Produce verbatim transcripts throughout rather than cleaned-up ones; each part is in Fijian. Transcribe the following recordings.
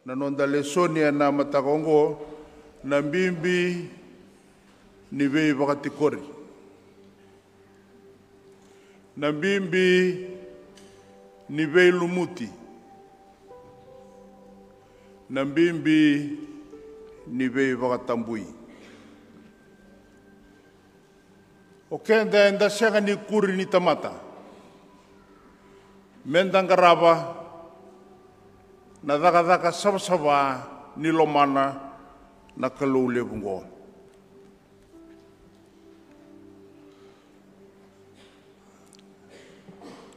Na noda lesoni ena mataka oqo, na bibi ni veivakatikori. Na bibi ni veilumuti. Na bibi ni veivakatabui. O keda eda sega ni kuri ni tamata me da qarava na cakacaka savasava ni lomana na Kalou levu oqo.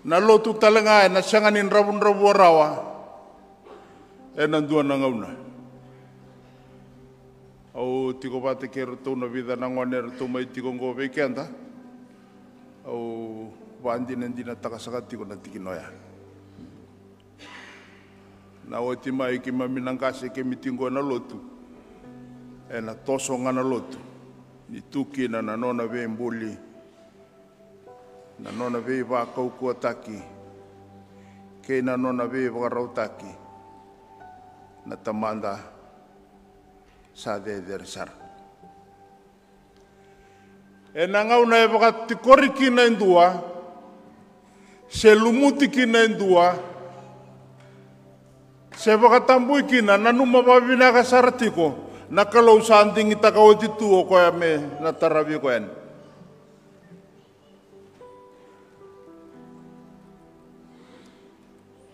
Na lotu tale ga ena sega ni dravudravua rawa ena dua na gauna. Au tiko vata kei iratou na vica na gone eratou mai tiko oqo vei keda. Au vakadinadinataka saka tiko na tikina oya. Na oti mai keimami na qase, keimami tiko ena lotu, ena toso ga na lotu, ni tu kina na nona veibuli, na nona veivakaukauwataki, kei na nona veivakarautaki na Tamada sa cecere sara. Ena gauna e vakatikori kina e dua, se lumuti kina e dua, se vakatabui kina, nanuma vakavinaka sara tiko, na Kalou sa digitaka oti tu o koya me na taravi koya yani.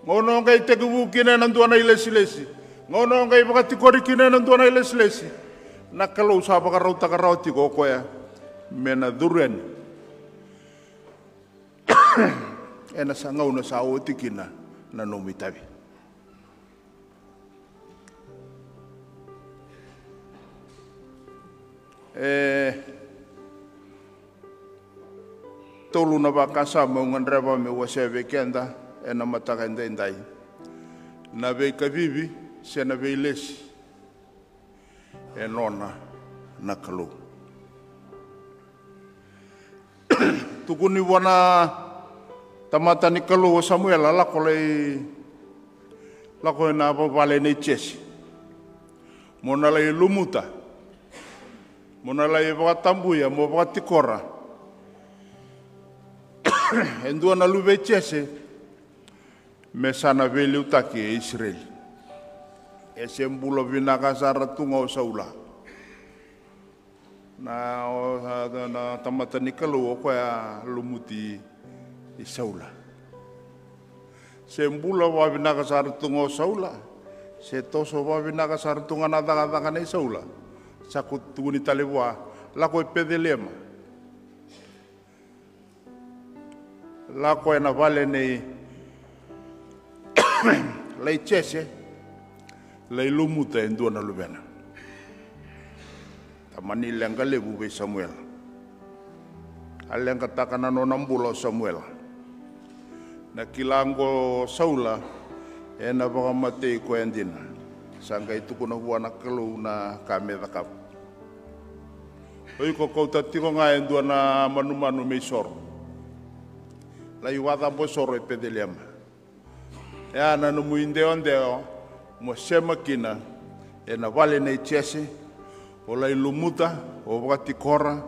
Gauna o qai tekivu kina ena dua na ilesilesi, gauna o qai vakatikori kina ena dua na ilesilesi, na Kalou sa vakarautaka rawa tiko o koya me na curu yani. Ena sa gauna sa oti kina na nomu itavi. E tolu na vakasama au gadreva meu wasea vei keda ena mataka edaidai. Na veikacivi se na veilesi e nona na Kalou. Tukuni vua na tamata ni Kalou o Samuela, lako lai, lako ena vale nei Jese. Mo na lai lumuta. Mo na lai vakatabuya, mo vakatikora e dua na luve i Jese me sa na veiliutaki e Isireli. E se bula vinaka sara tu ga o Saula. Na, o, na, na tamata ni Kalou o koya lumuti i Saula. Se bula vakavinaka sara tu ga o Saula, se toso vakavinaka sara tu ga na cakacaka nei Saula. Sa ko tukuni tale vua, lako i Peceliema. Lako ena vale nei, lai Jese, lai lumuta e dua na luvena. Tamani leqa levu vei Samuela. A leqataka na nona bula o Samuela. Na kila oqo o Saula, ena vakamatei koya dina. Sa qai tukuna vua na Kalou na ka me cakava. O iko kauta tiko ga e dua na manumanu me isoro. Lai wacabo soro e Peceliema. E a na nomu idewadewa mo sema kina ena vale nei Jese, o lai lumuta, o vakatikora,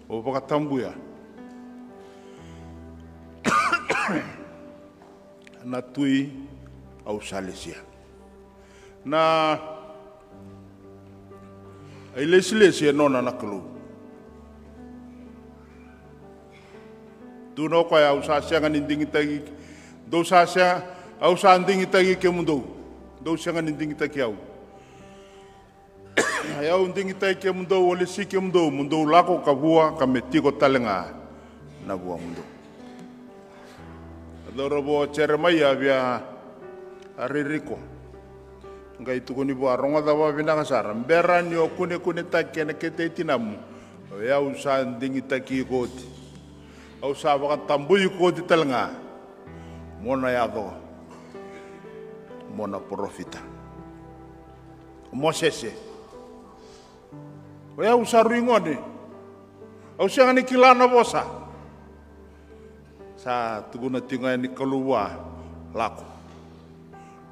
o vakatabuya na tui au sa lesia. Na ilesilesi e nona na Kalou. Tukuna o koya, au sa sega ni digitaki, dou sa sega, au sa digitaki kemudou. Dou sega ni digitaki au. Ia au digitaki kemudou, o lesi kemudou, mo dou lako ka vua ka me tiko tale ga na vuamudou. A cauravou o Jeremaia via a ririko. Qai tukuni vua, rogoca vakavinaka sara, bera ni o kunekunetaki ena kete i tinamu, o yau sa digitaki iko oti. Au sa vakatabui iko oti tale ga mo na yaco mo na parofita. O Mosese, o yau sa rui gone, au sega ni kila na vosa. Sa tukuna tiko ga ni Kalou vua, lako.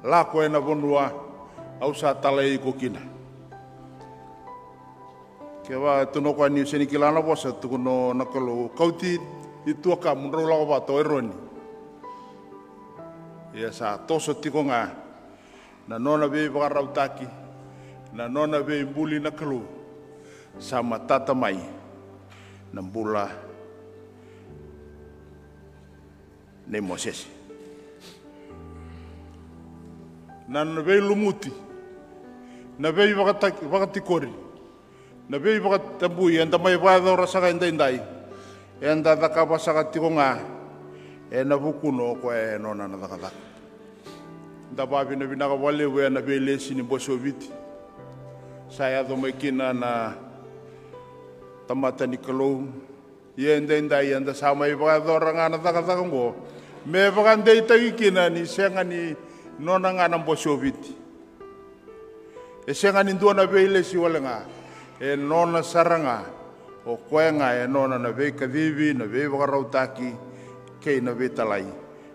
Lako ena vanua Au sa talai iko kina. Kevaka tukuna o koya ni sega ni kila na vosa, tukuna na Kalou, kauti i tuakamu, drau lako vata o Eroni. Ia sa toso tiko ga na nona veivakarautaki, na nona veibuli na Kalou. Sa matata mai na bula nei Mosese. Na, na veilumuti, na veivakataki, vakatikori, na veivakatabui eda mai vakayacora saka edaidai, eda cakava saka tiko ga ena vukuna o koya e nona na cakacaka. Da vavinavinaka vakalevu ena veilesi ni Bose o Viti. Sa yaco mai kina na tamata ni Kalou. Ia edaidai eda sa mai vakayacora ga na cakacaka oqo me vakadeitaki kina ni sega ni nona ga na Bose o Viti. E sega ni dua na veilesi wale ga, e nona sara ga. O koya ga e nona na veikacivi, na veivakarautaki kei na veitalai.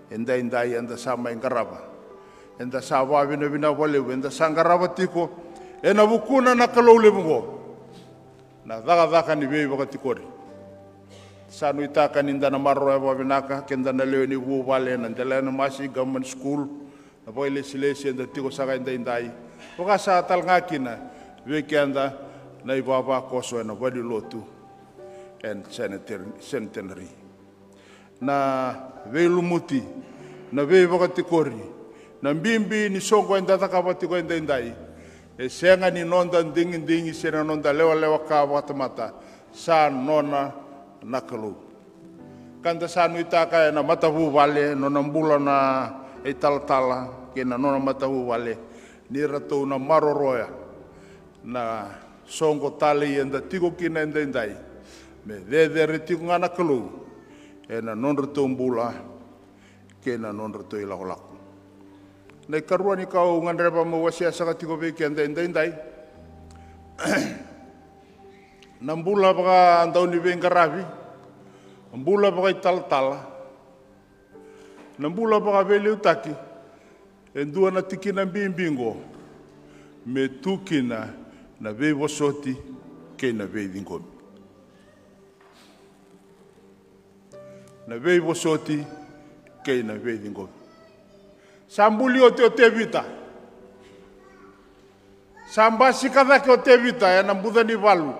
Edaidai eda sa mai qarava, eda sa vavinavinaka vakalevu, eda sa qarava tiko ena vukuna na Kalou levu oqo. Na cakacaka ni veivakatikori. Sa nuitaka ni da na maroroya vakavinaka keda na lewe ni vuvale, na Delainamasi Government School, na vakailesilesi eda tiko saka edaidai. Vaka saka tale ga kina vei keda na ivavakoso ena valenilotu ena Centenary. Na veilumuti, na veivakatikori, na bibi ni soqo eda cakava tiko edaidai. E sega ni noda digidigi se na noda lewalewa ka vakatamata, sa nona na Kalou. Ka da sa nuitaka ena matavuvale, nona bula na italatala kei na nona matavuvale, ni ratou na maroroya na soqo talei eda tiko kina edaidai, me cecere tiko ga na Kalou ena nodratou bula kei na nodratou ilakolako. Na ikarua ni ka au gadreva meu wasea saka tiko vei keda edaidai, na bula vakadauniveiqaravi, bula vakaitalatala, na bula vakaveiliutaki. E dua na tikina bibi oqo me tu kina na veivosoti kei na veiciqomi. Na veivosoti kei na veiciqomi. Sa buli oti o Tevita. Sa basika cake o Tevita ena buca ni valu,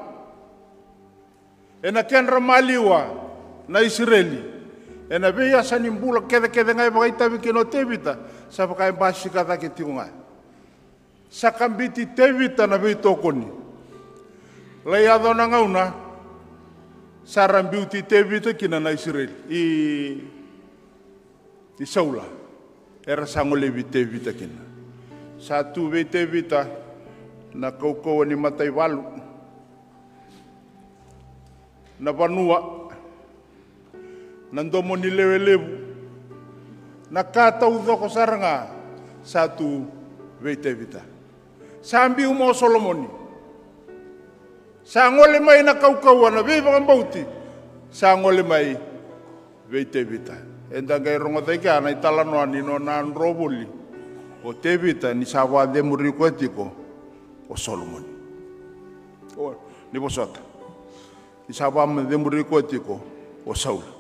ena kedra maliwa na Isireli. Ena veiyasa ni bula kecekece ga e vakaitavi kina o Tevita, sa vaka e basika cake tiko ga. Sa kabiti Tevita na veitokoni. Lai yaco na gauna sa ra biuti Tevita kina na Isireli, i i Saula, era sa golevi Tevita kina. Sa tu vei Tevita na kaukauwa ni mataivalu, na vanua, na domo ni lewe levu, na ka taucoko sara ga sa tu vei Tevita. Sa biu mai o Solomoni. Sa gole mai na kaukauwa, na veivakabauti sa gole mai vei Tevita. Eda qai rogoca i kea na italanoa ni nona dro voli o Tevita ni sa vakacemuri koya tiko o Solomoni. O, ni vosota, ni sa vakacemuri koya tiko o Saula.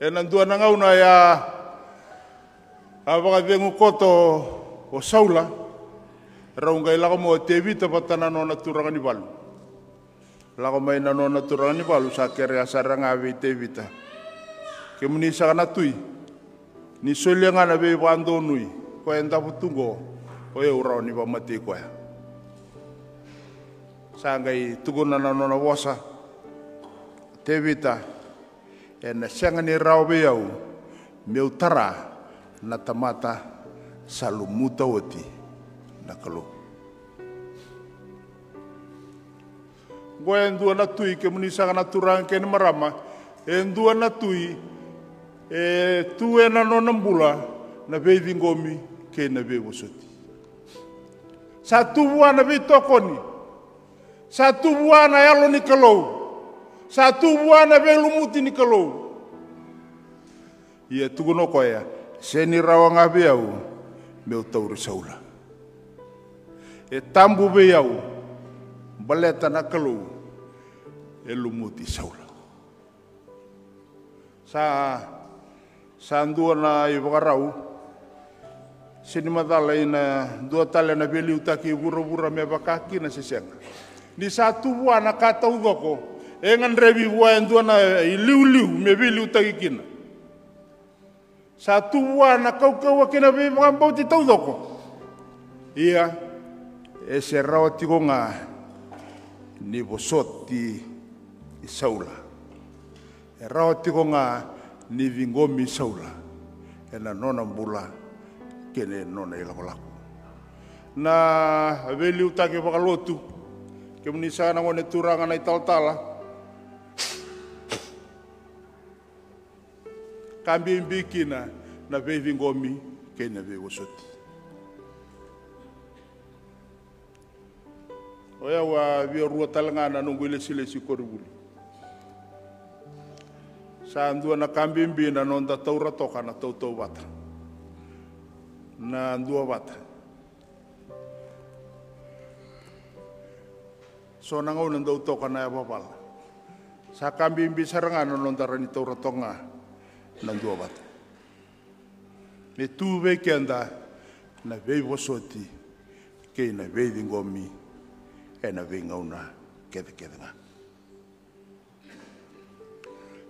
Ena dua na gauna ya, a vakacegu koto o Saula, rau qai lako mai o Tevita vata na nona turaga ni valu. Lako mai na nona turaga ni valu, sa kerea sara ga vei Tevita, kemuni saka na tui, ni solia ga na veivakadonui, koya e davo tu qo, o yau rawa ni vakamatei koya. Sa qai tukuna na nona vosa, Tevita, ena sega ni rawa vei au meu tara na tamata sa lumuta oti na Kalou. Qo e dua na tui, kemuni saka na turaga kei na marama, e dua na tui e tu ena nona bula na veiciqomi kei na veivosoti. Sa tu vua na veitokoni. Sa tu vua na Yalo ni Kalou. Sa tu vua na veilumuti ni Kalou. Ia tukuna o koya, sega ni rawa ga vei au meu tauri Saula. E tabu vei au, baleta na Kalou e lumuti Saula. Sa, sa dua na ivakarau, se ni macala ina dua tale na veiliutaki e vuravura me vaka kina se sega. Ni sa tu vua na ka taucoko, e gadrevi vua e dua na iliuliu me veiliutaki kina. Sa tu vua na kaukauwa kei na veivakabauti taucoko. Ia, e se rawa tiko ga ni vosoti i Saula. E rawa tiko ga ni ciqomi Saula ena nona bula kei na nona ilakolako. Na veiliutaki vakalotu, kemuni saka na gone turaga na italatala, ka bibi kina na veiciqomi kei na veivosoti. O yau a via rua tale ga na noqu ilesilesi koronivuli. Sa dua na ka bibi na noda taura toka na tautauvata, na duavata. So na gauna dau toka na yavavala. Sa ka bibi sara ga na noda rawa ni taura toka ga na duavata. Me tu vei keda na veivosoti kei na veiciqomi ena veigauna kecekece ga.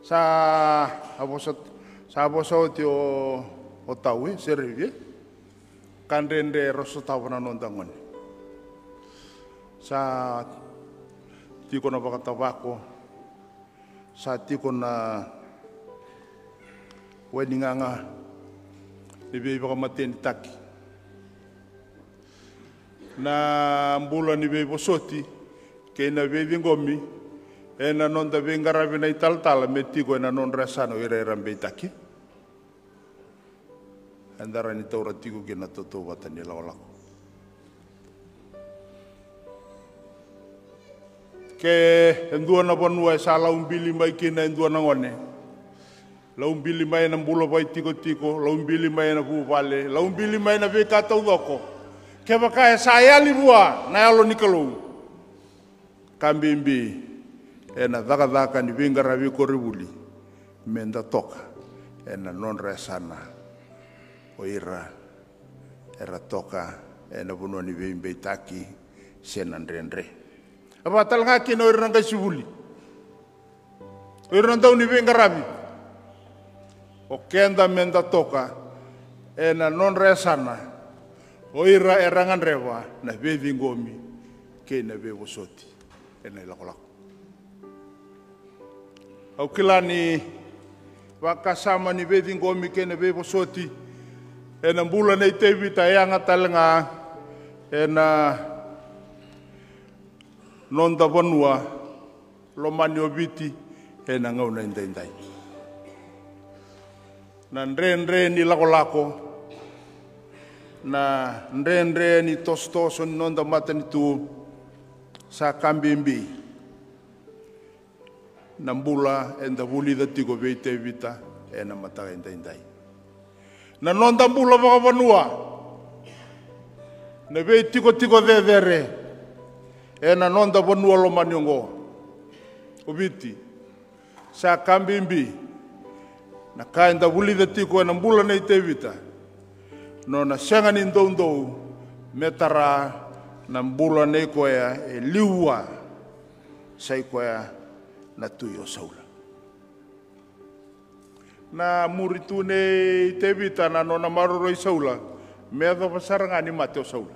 Sa a vosa, sa a vosa oti o, o Tau, e, Serevi, e. Ka dredre era sotava na noda gone. Sa tiko na vakatavako, sa tiko na wai ni gaga ni veivakamatenitaki. Na bula ni veivosoti kei na veiciqomi ena noda veiqaravi na italatala me tiko ena nodra yasana o ira era beitaki. Eda rawa ni taura tiko kina na tautauvata ni lakolako. Ke e dua na vanua e sa laubili mai kina e dua na gone, laubili mai ena bula vakaitikotiko, laubili mai ena vuvale, laubili mai ena veika taucoko. Kevaka e sa yali vua na Yalo ni Kalou, ka bibi ena cakacaka ni veiqaravi koronivuli, me da toka ena nodra yasana o ira era toka ena vanua ni veibeitaki se na dredre. E vaka tale ga kina o ira na qaisivuli, o ira na dau ni veiqaravi. O keda me da toka ena nodra yasana o ira era gadreva na veiciqomi kei na veivosoti ena ilakolako. Au kila ni vakasama ni veiciqomi kei na veivosoti ena bula nei Tevita e yaga tale ga ena noda vanua lomani o Viti ena gauna edaidai. Na dredre ni lakolako, na dredre ni tosotoso ni noda matanitu, sa ka bibi na bula eda vulica tiko vei Tevita ena mataka edaidai. Na noda bula vakavanua, na veitikotiko cecere ena noda vanua lomani oqo o Viti. Sa ka bibi na ka eda vulica tiko ena bula nei Tevita, nona sega ni doudou me tara na bula nei koya e liu vua, sa i koya na tui o Saula. Na muri tu nei Tevita na nona maroroi Saula me yacova sara ga ni mate o Saula.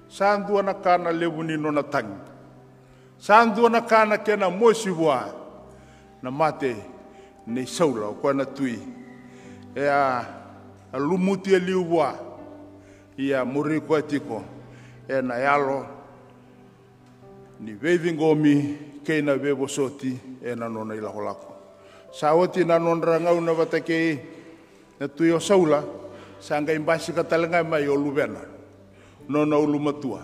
Sa dua na ka na levu ni nona tagi. Sa dua na ka na kena mosi vua na mate nei Saula, o koya na tui e a, a lumuti e liu vua. Ia muri koya tiko ena yalo ni veiciqomi kei na veivosoti ena nona ilakolako. Sa oti na nodra gauna vata kei na tui o Saula, sa qai basika tale ga mai o luvena, nona ulumatua.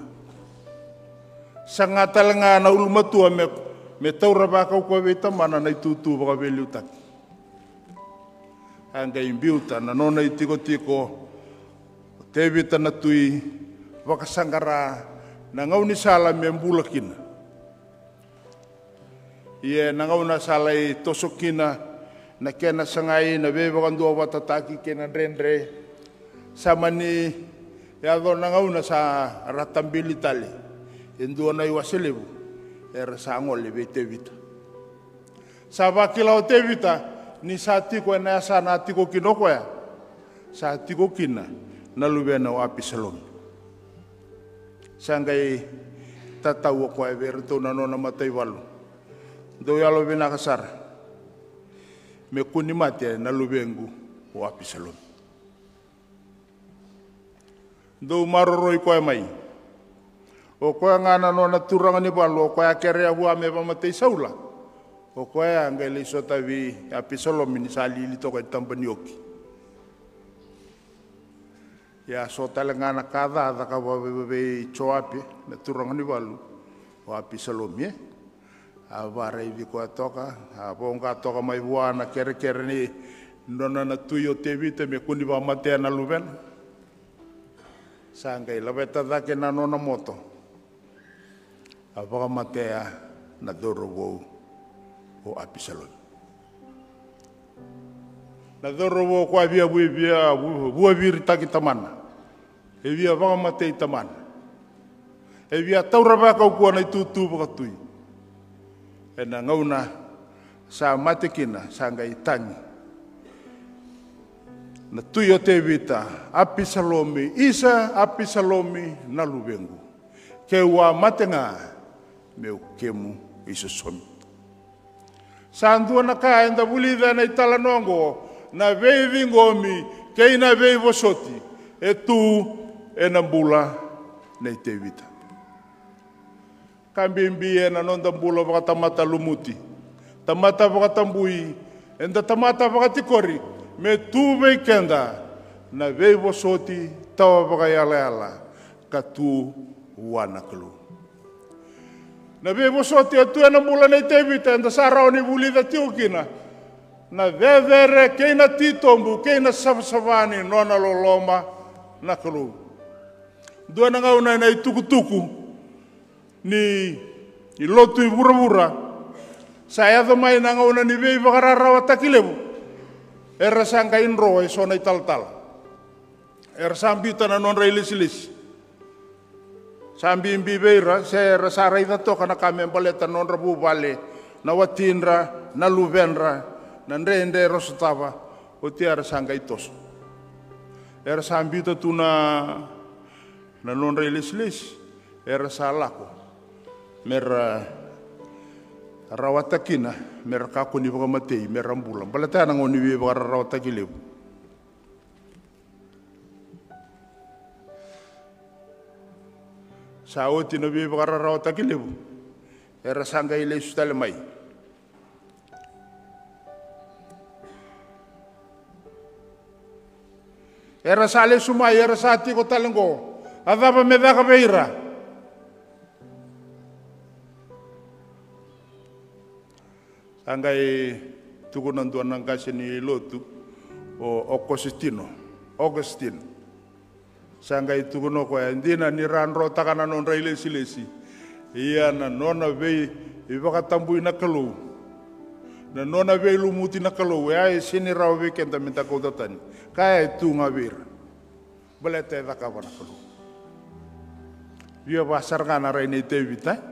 Saga tale ga na ulumatua me, me taura vakaukauwa vei tamana na itutu vakaveiliutaki. A qai biuta na nona itikotiko o Tevita na tui, vakasaqara na gaunisala me bula kina. Ia na gauna sa lai toso kina na kena sagai na veivakaduavatataki kei na dredre, sa mani yaco na gauna sa ra tabili tale e dua na iwase levu, era sa gole vei Tevita. Sa vakila o Tevita ni sa tiko ena yasana a tiko kina o koya, sa tiko kina na luvena o Apisalomi. Sa qai tatau o koya vei iratou na nona mataivalu: Dou yalovinaka sara, me kua ni mate na luvequ o Apisalomi. Dou maroroi koya mai. O koya ga na nona turaga ni valu, o koya a kerea vua me vamatei Saula, o koya a qai lai sotavi Apisalomi ni sa lili toka e taba ni oki. Ia so tale ga na ka ca a cakava vei Joapi na turaga ni valu o Apisalomi, e. A varaici koya toka, a voqa toka mai vua na kerekere ni nona na tui o Tevita me kua ni vakamatea na luvena. Sa qai laveta cake na nona moto, a vakamatea na cauravou o Apisalomi. Na cauravou ko a via, via, via vuaviritaki tamana, e via vakamatei tamana, e via taura vakaukauwa na itutu vakatui. Ena gauna sa mate kina, sa qai tagi na tui o Tevita: Apisalomi, isa Apisalomi na luvequ, keu a mate ga, meu kemu isosomi. Sa dua na ka eda vulica ena italanoa oqo, na veiciqomi kei na veivosoti e tu ena bula nei Tevita. Ka bibi ena noda bula vakatamata lumuti, tamata vakatabui, eda tamata vakatikori, me tu vei keda na veivosoti tawa vakayalayala ka tu vua na Kalou. Na veivosoti e tu ena bula nei Tevita, eda sa rawa ni vulica tiko kina na cecere kei na titobu kei na savasava ni nona loloma na Kalou. Dua na gauna ena itukutuku ni, ni lotu i vuravura, sa yaco mai na gauna ni veivakararawataki levu. Era sa qai dro e so na italatala, era sa biuta na nodra ilesilesi. Sa bibi vei ira, se era sa raica toka na ka me baleta na nodra vuvale, na watidra, na luvedra, na dredre era sotava. Oti era sa qai toso, era sa biuta tu na, na nodra ilesilesi, era sa lako me ra rawata kina, me ra kakua ni vakamatei, me ra bula. Baleta ya na gauna ni veivakararawataki levu. Sa oti na veivakararawataki levu, era sa qai lesu tale mai. Era sa lesu mai, era sa tiko tale qo. A cava me caka vei ira? Sa qai tukuna dua na qase ni lotu, o Okositino, Augustine. Sa qai tukuna o koya, e dina ni ra drotaka na nodra ilesilesi, ia na nona veivakatabui na Kalou, na nona veilumuti na Kalou, e a e sega ni rawa vei keda me da kauta tani. Ka ya e tu ga vei ira. Baleta e cakava na Kalou. Via vaka sara ga na rai nei Tevita,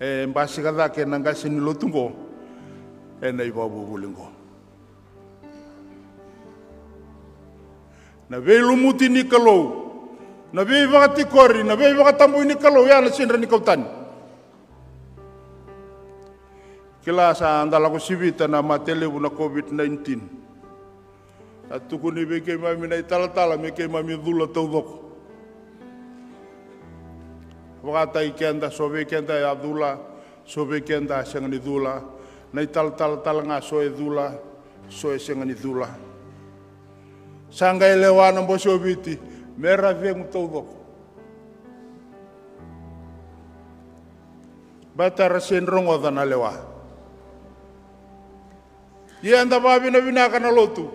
e basika cake na qase ni lotu qo ena ivakavuvuli qo. Na veilumuti ni Kalou, na veivakatikori, na veivakatabui ni Kalou, ya na sega ni kau tani. Kila sa da lako sivita na mate levu na COVID nineteen. A tukuni vei keimami na italatala me keimami cula taucoko. Vakataki keda, so vei keda a cula, so vei keda a sega ni cula. Na italatala tale ga so e cula, so e sega ni cula. Sa qai lewa na Bose o Viti me ra cegu taucoko. Baleta ra sega ni rogoca na lewa. Ia eda vakavinavinaka na lotu.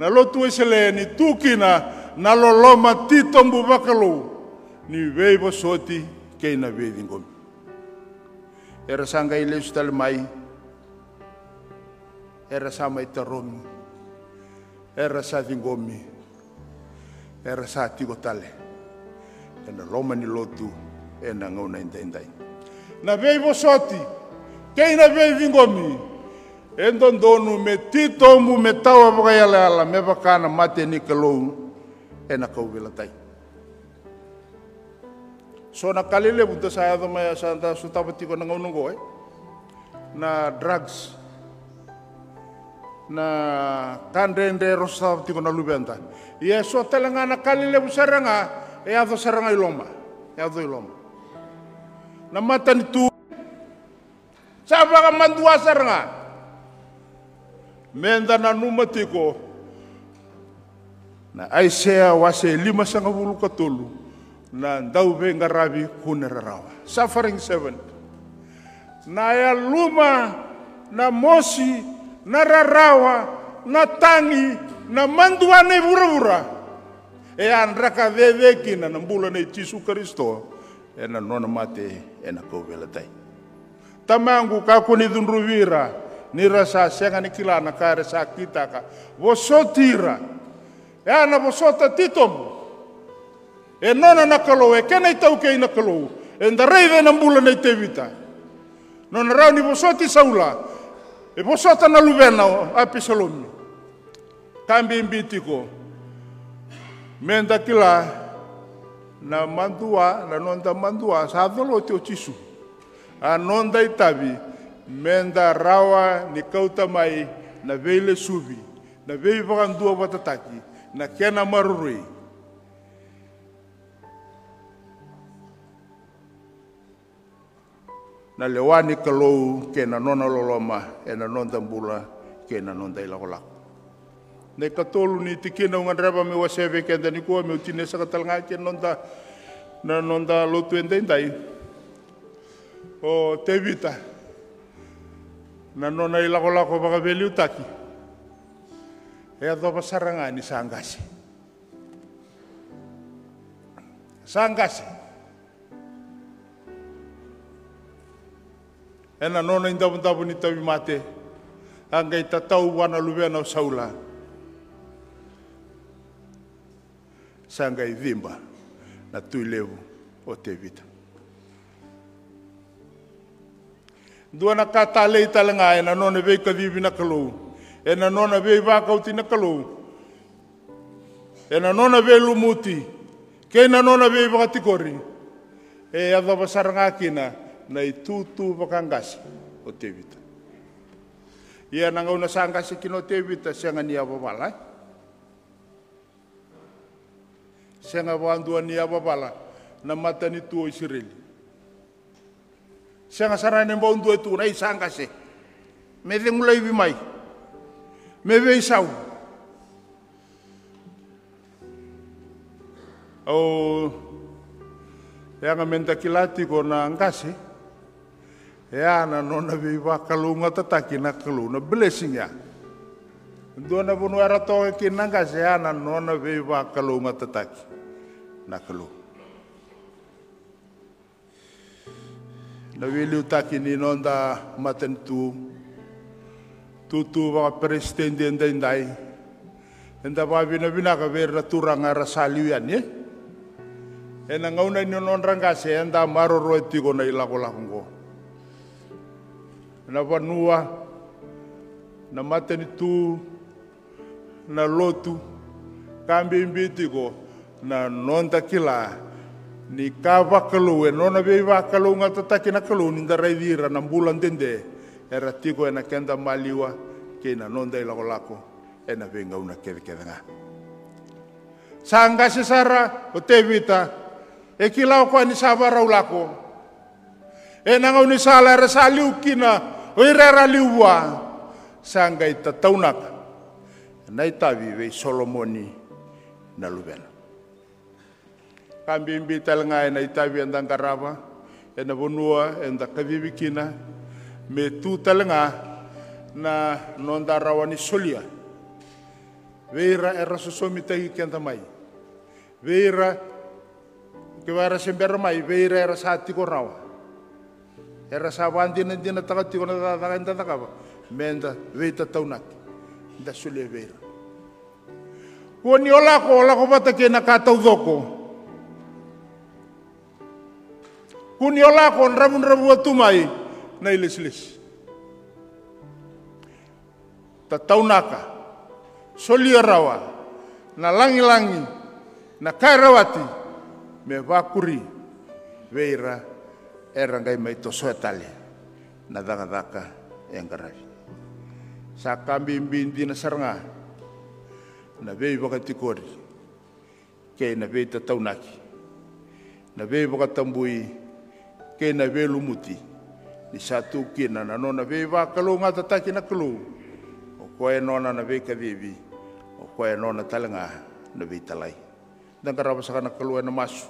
Na lotu Wesele ni tu kina na loloma titobu vakalou ni veivosoti kei na veiciqomi. Era sa qai lesu tale mai, era sa mai taromi, era sa ciqomi, era sa tiko tale ena loma ni lotu ena gauna edaidai. Na veivosoti kei na veiciqomi e dodonu me titobu, me tawa vakayalayala me vaka na mate ni Kalou ena kauveilatai. So na ka lelevu da sa yaco mai, sa da sotava tiko na gauna oqo, e? Na drugs, na ka dredre era sotava tiko na luveda. Ia e so tale ga na ka lelevu sara ga e yaco sara ga i loma, yaco i loma. Na matanitu sa vakamadua sara ga. Meda nanuma tiko na Aisea wase limasagavulu ka tolu, na dauveiqaravi kune rarawa, suffering servant. Na yaluma, na mosi, na rarawa, na tagi, na madua nei vuravura e a draka cece kina na bula nei Jisu Karisito ena nona mate ena kauveilatai. Tamaqu, kakua ni cudruvi ira ni ra sa sega ni kila na ka era sa kitaka. Vosoti ira. E a na vosota titobu. E nona na Kalou, e kena itaukei na Kalou. Eda raica ena bula nei Tevita, nona rawa ni vosoti Saula, e vosota na luvena o Apisalomi. Ka bibi tiko meda kila, na madua, na noda madua sa colati o Jisu. A noda itavi meda rawa ni kauta mai na veilesuvi, na veivakaduavatataki, na kena maroroi. Na lewa ni Kalou kei na nona loloma ena noda bula kei na noda ilakolako. Na ikatolu ni tikina au gadreva meu wasea vei keda nikua, meu tinia saka tale ga kei na noda, na noda lotu edaidai. O Tevita, na nona ilakolako vakaveiliutaki e yacova sara ga ni sa qase. Sa qase. Ena nona idavodavo ni tauvimate, a qai tatau vua na luvena o Saula. Sa qai ciba na tui levu o Tevita. Dua na ka talei tale ga ena nona veikacivi na Kalou, ena nona veivakauti na Kalou, ena nona veilumuti kei na nona veivakatikori, e yacova sara ga kina na itutu vakaqase o Tevita. Ia na gauna sa qase kina o Tevita, sega ni yavavala, e? Sega vakadua ni yavavala na matanitu o Isireli. Sega sara ni bau dua e tukuna, "Ei, sa qase, me cegu laivi mai, me veisau." Au yaga meda kila tiko na qase, e a na nona veivakalougatataki na Kalou, na blessing ya. Dua na vanua era toka kina na qase, e a na nona veivakalougatataki na Kalou. Na veiliutaki ni noda matanitu, tutu vakaperesitedi edaidai, eda vakavinavinaka vei ira na turaga era sa liu yani, e? Ena gauna ni nodra qase, eda maroroya tiko na ilakolako oqo. Na vanua, na matanitu, na lotu, ka bibi tiko na noda kila ni ka vakalou, e nona veivakalougatataki na Kalou, ni da raici ira na bula dede era tiko ena keda maliwa kei na noda ilakolako ena veigauna kecekece ga. Sa qase sara o Tevita, e kila o koya ni sa varau lako. Ena gaunisala era sa liu kina o ira era liu vua, sa qai tataunaka na itavi vei Solomoni na luvena. Ka bibi tale ga ena itavi eda qarava ena vanua eda kacivi kina, me tu tale ga na noda rawa ni solia Vei ira era sosomitaki keda mai, vei ira kevaka era se bera mai, vei ira era sa tiko rawa, era sa vakadinadinataka tiko na cakacaka eda cakava, me da veitataunaki, da solia vei ira. Kua ni o lako, o lako vata kei na ka taucoko. Kua ni o lako dravudravua tu mai na ilesilesi. Tataunaka, solia rawa na lagilagi, na ka e rawati, me vakuri vei ira era qai mai tosoya tale na cakacaka e qaravi. Sa ka bibi dina sara ga na veivakatikori kei na veitataunaki, na veivakatabui kei na veilumuti, ni sa tu kina na nona veivakalougatataki na Kalou. O koya e nona na veikacivi, o koya e nona tale ga na veitalai. Da qarava saka na Kalou ena masu.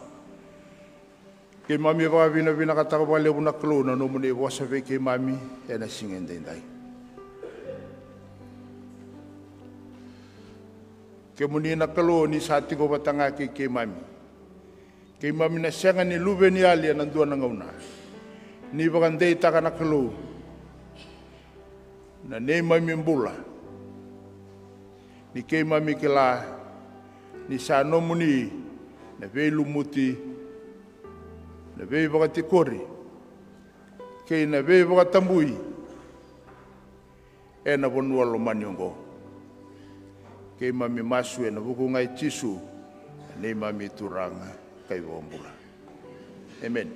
Keimami vakavinavinakataka vakalevu na Kalou na nomuni vosa vei keimami ena siga edaidai. Kemuni na Kalou, ni sa tiko vata ga kei keimami. Keimami na sega ni luveniyali ena dua na gauna. Ni vakadeitaka na Kalou na neimami bula, ni keimami kila ni sa nomuni na veilumuti, na veivakatikori kei na veivakatabui ena vanua lomani oqo. Keimami masu ena vuku ga i Jisu, na neimami Turaga ka iVakabula. Emeni.